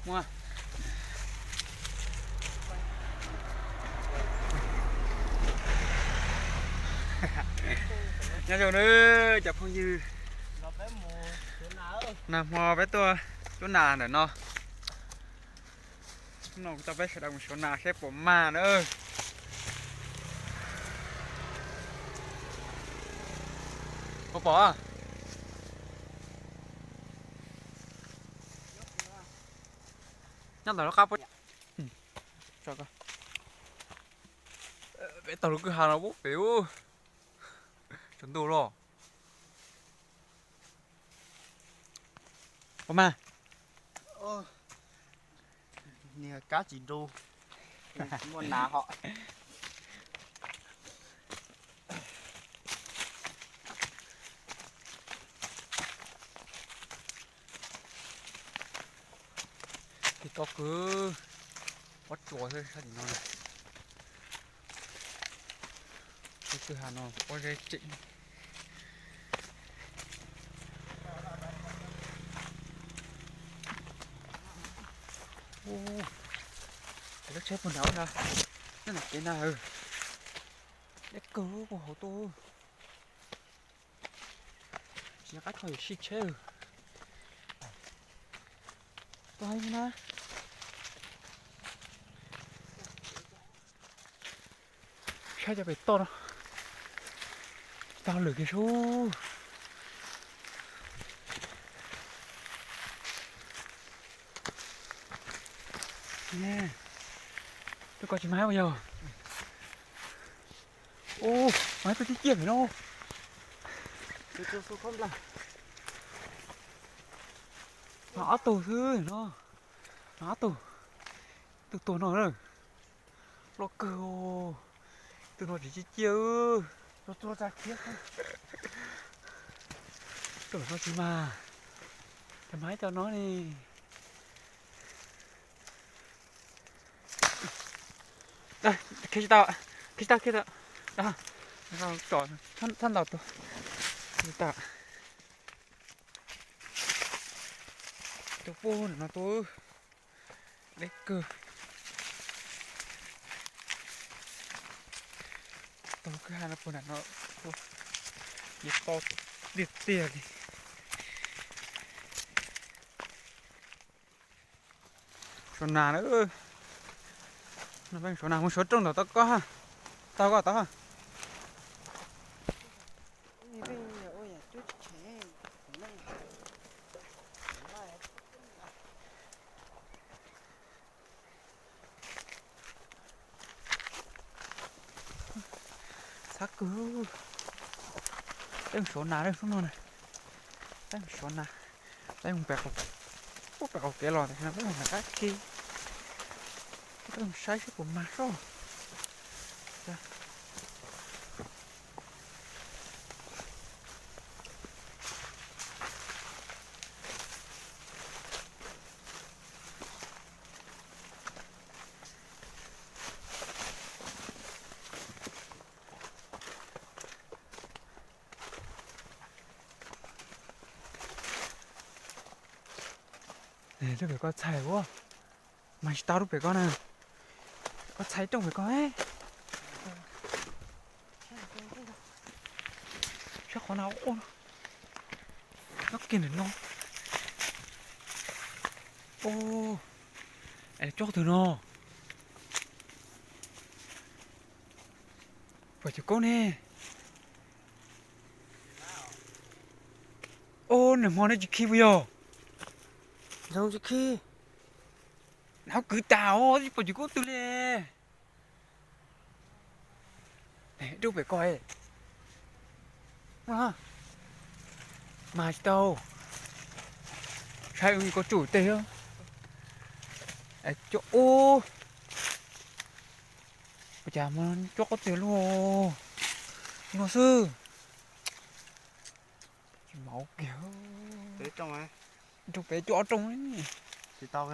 Muaj. Nyob zoo na cov phooj ywg, nag hmo peb tuaj cuab nas ntawm no. Hnub no kuv coj peb sawv daws mus xyuas nas seb puas mag na. Puas pom? Nyob ntawm lub qab puab. Peb taug lub kwj ha no pub pem ub. Tsaus ntuj los. Puas mag? Niag kab tsis du, muaj nas hos. Tig tob kawg, pob tsuas xwb sab tim no. Lub kwj ha no pob zeb tseem. Ua, lub tsheb puag nrad, nyob nram kev na. Deb kawg puag hauv tuaj. Tsis nco qab tso yam sij tsheb. Tuaj heev na. Saib cov pem toj no, tau lawm kiag sub. Lub ko tsis mag puas yog? Ub, mas ib tug ciaj ciaj pem no. Mas ob tug xwb no. Mas ob tug, ib tug tuag no na. Loj kawg. Tus no tsis ciaj ciaj. Tus no tsis mag, cas mag ib co no ne. Khiav tsis tau, khiav tsis tau, khiav tau. Tsom thab ntaus tus, khiav tsis tau. Tus puag no tus deb kawg. Tau kwj ha no puag nram no, yeej to tiag tiag li. Suav nas na, no peb suav nas, mus suav rooj ntawm tau koj ha. Tau koj tau ha. Txhab kawg. Peb mus suav nas lawm hnub no na. Peb mus suav nas, peb mus pem qaum, pem qaum kev los tam sim no peb mus nram qab kev, peb mus saib seb puas mag soj. Lub pem ko txhais ua, mas tsis tau lub pem ko na. Koj txhais rooj pem ko, saib qhov no, nyob kiag ntawm no. Ub, es tsob twg no? Pom cuag kaub ne. Ub, nag hmo neb tsis khi puas yog? Zoo tsis khi. Nab kwv tas os, tsis pom cuag kaub twg li. Rub pem ko, mas tsis tau. Saib ua ko tsum teg. Cov ub, ua cas mas cov kaub twg luaj no xwb. Tsis maub kiag. Rooj pem cov rooj. Tsis tau.